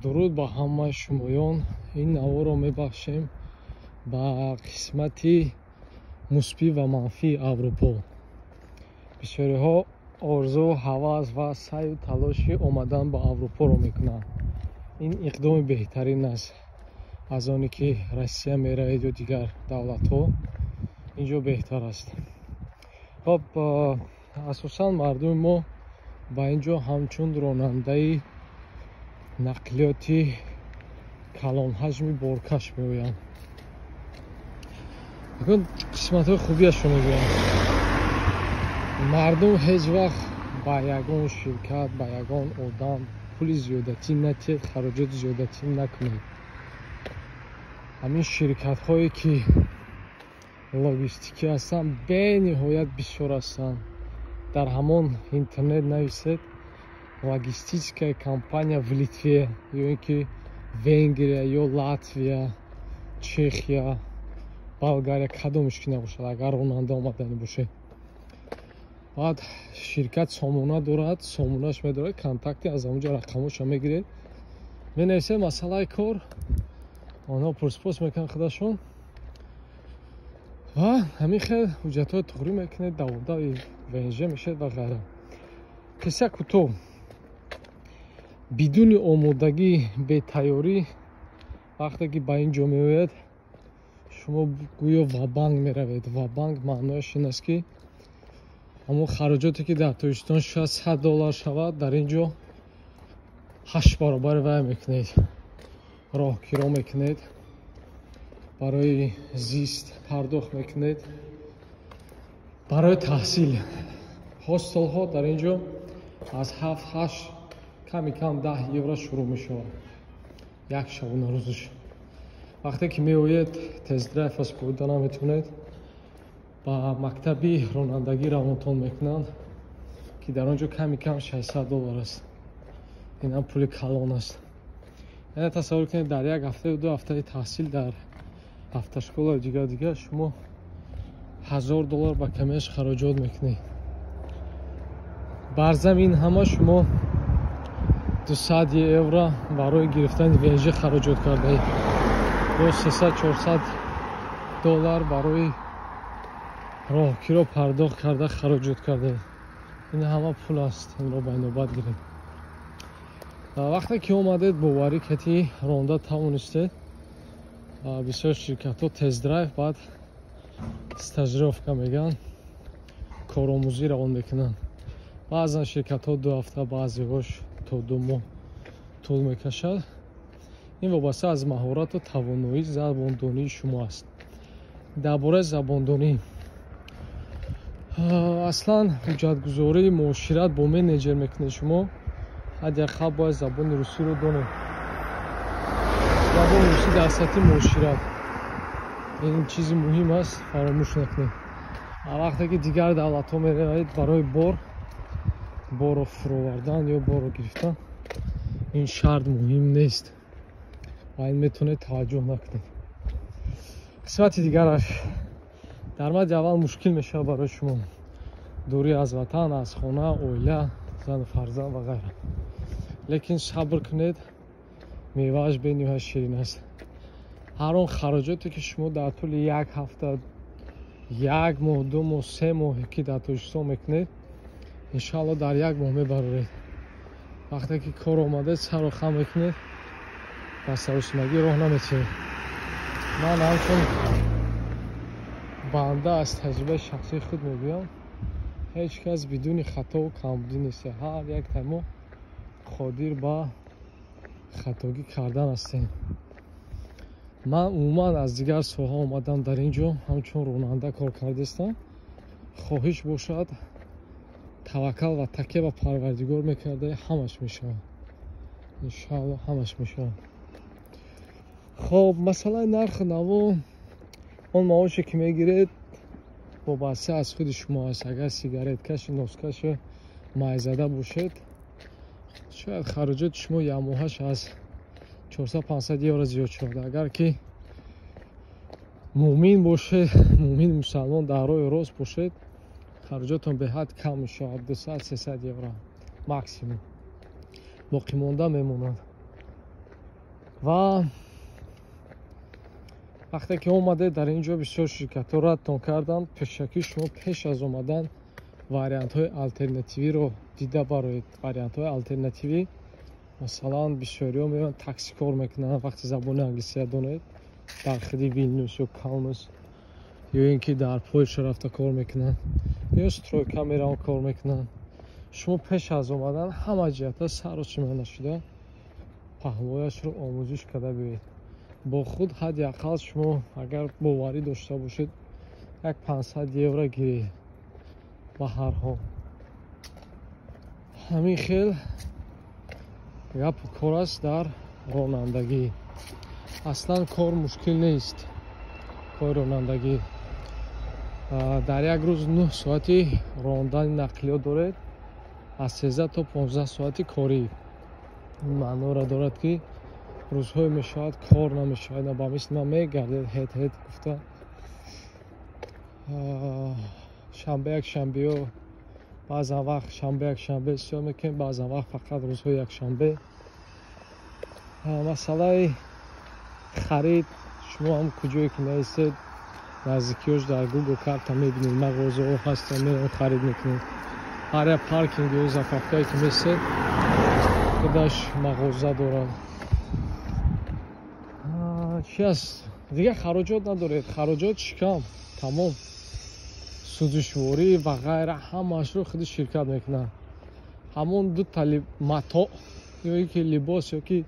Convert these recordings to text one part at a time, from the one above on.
Дуруд ба ҳамаи шумоён. Ин наворо мебахшем ба қисмати мусбӣ ва манфии Аврупо. Бисёриҳо орзу, ҳавас ва саъю талоши омадан ба Аврупоро мекунанд. Ин иқдоми беҳтарин аст. Аз оне ки Россия меравед ё дигар давлатҳо, ин ҷо беҳтар аст. Хоб, асосан мардуми мо ба ин ҷо ҳамчун ронандаи нақлиёти калонҳаҷми боркаш меоянд. Акун қисматҳои хубиашро мегӯям. Мардум ҳеҷ вақт ба ягон ширкат, ба ягон одам пули зиёдатӣ натиҳед, хароҷоти зиёдатӣ накунед. Ҳамин ширкатҳое ки логистикӣ ҳастанд, бениҳоят бисёр ҳастанд. Дар ҳамон интернет нависед «логистическая компания в Литве» ё ин ки Венгрия ё Латвия, Чехия, Болгария, кадомеш ки набошад, агар ронанда омаданӣ бошед. Баъд ширкат сомона дорад, сомонаш медорад, контакти, аз ҳамонҷо рақамоша мегиред, менависед масъалаи кор, онҳо пурсупос мекунанд худашон ва ҳамин хел ҳуҷҷатҳои туғрӣ мекунед, даводави ВНЖ мешавед ва ғайра. Қисса кӯтоҳ: бидуни омодагӣ, бетайёрӣ вақте ки ба ин ҷо меояд, шумо гӯё ва-банк меравед. Ва-банк маънояш ин аст, ки ҳамон хароҷоте ки дар Тоҷикистон шояд 100 доллар шавад, дар ин ҷо ҳашт баробари вай мекунед. Роҳкиро мекунед, барои зист пардохт мекунед, барои таҳсил хостелҳо дар ин ҷо аз 7, 8, ками кам 10 евро шурӯъ мешавад як шабонарӯзаш. Вақте ки меоед, тест-драйв аз пиёда наметавонед, ба мактаби ронандагӣ равонтон мекунанд, ки дар он ҷо ками кам 600 доллар аст. Инам пули калон аст. Яъне тасаввур кунед, дар як ҳафтаю 2 ҳафтаи таҳсил дар автошколаю дигар дигар шумо 1000 доллар ба камиаш хароҷот мекунед. Бар замин ҳама шумо 200 евро барои гирифтани ВНЖ хароҷот кардаед ё 300, 400 доллар барои роҳкиро пардохт карда хароҷот кардаед. Ин ҳама пул аст, инро ба инобат гиред. Вақте ки омадед, боварӣ кати ронда тавонистед, бисёр ширкатҳо тест-драйв, баъд стажировка мегӯянд, коромӯзӣ равон мекунанд. Баъзан ширкатҳо 2 ҳафта, баъзеҳош то 2 моҳ тӯл мекашад. Ин вобаста аз маҳорату тавоноии забондонии шумо аст. Дар бораи забондонӣ, аслан ҳуҷҷатгузории муошират бо менеҷер мекунед, шумо ҳадди ақал бояд забони русиро донед. Забони русӣ дар сатҳи муошират, ин чизи муҳим аст, фаромӯш накунед. Вақте ки дигар давлатҳо меравед, барои борро фуровардан ё борро гирифтан ин шарт муҳим нест ва ин метавонед таваҷҷӯҳ накунед. Қисмати дигараш: дар мадди аввал мушкил мешавад барои шумо дурӣ аз ватан, аз хона, оила, зану фарзанд ва ғайра. Лекин сабр кунед, мевааш бениҳоят ширин аст. Ҳар он хароҷоте ки шумо дар тӯли як ҳафта, як моҳ, 2 моҳ, 3 моҳе ки дар Тоҷикистон мекунед, иншоалло дар як моҳ мебароред. Вақте ки кор омадед, сарро хам мекунед, ба саросимагӣ роҳ наметиҳед. Ман ҳамчун банда аз таҷрибаи шахсии худ мегӯям: ҳеҷ кас бидуни хатову камбудӣ нест. Ҳар яктаи мо қодир ба хатогӣ кардан ҳастем. Ман умуман аз дигар соҳа омадам, дар ин ҷо ҳамчун ронанда кор кардастам. Хоҳиш бошад, таваккал ва такя ба Парвардигор мекарда, ҳамаш мешавад, иншоалло, ҳамаш мешавад. Хоб, масъалаи нархи наво: он маоше ки мегиред, вобаста аз худи шумо аст. Агар сигареткаши, носкашу майзада бошед, шояд хароҷоти шумо якмоҳаш аз 400, 500 евро зиёд шавад. Агар ки муъмин бошед, муъмин, мусалмон, дар роҳи рост бошед, хароҷотон беҳад кам мешавад, 200, 300 евро максимум боқимонда мемонад. Ва вақте ки омадед, дар ин ҷо бисёр ширкатҳо радтон карданд. Пешакӣ шумо пеш аз омадан вариантҳои алтернативиро дида бароед. Вариантҳои алтернативӣ, масалан, бисёриҳо меоянд, такси кор мекунанд. Вақти забони англисия донед, дар худи Вилнюс ё Каунас, ё ин ки дар Польша рафта кор мекунанд, ё стройка мераванд, кор мекунанд. Шумо пеш аз омадан ҳама ҷиҳата сарочима нашуда, паҳлӯяшро омӯзиш карда биёед. Бо худ ҳадди ақал шумо, агар боварӣ дошта бошед, як 500 евро гиред. Ба ҳар ҳол, ҳамин хел гапу кор аст дар ронандагӣ. Аслан кор мушкил нест. Кори ронандагӣ, дар як рӯз 9 соати рондани нақлиёт доред, аз 13 то 15 соати корӣ. Ин маъноро дорад, ки рӯзҳое мешавад, кор намешавад, ба мисли ман мегардед, ҳет ҳет гуфта. Шанбе, якшанбеё, баъзан вақт шанбе, якшанбе истиёд мекунем, баъзан вақт фақат рӯзҳои якшанбе. Масъалаи харид, шумо ҳам куҷое ки наистед, наздикиёш дар Гугл карта мебинед, мағозаҳо ҳастанд, меравед, харид мекунед. Ҳар як паркинг ё заправкае ки месед, худаш мағоза дорад. Чи аст дигар? Хароҷот надоред, хароҷот шикам тамом, сӯзишворӣ ва ғайра, ҳамаашро худи ширкат мекунад. Ҳамон дута матоъ ё ки либос, ё ки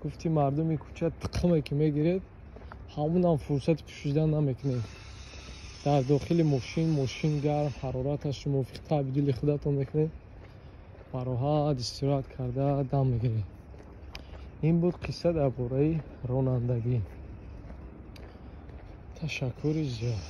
гуфти мардуми кӯча, тиқме ки мегиред, ҳамунам фурсати пӯшидан намекунед. Дар дохили мошин, мошин гарм, ҳарораташ мувофиқ таби дили худатон мекунед, бароҳат истироҳат карда дам мегиред. Ин буд қисса дар бораи ронандагӣ. Ташаккури зиёд.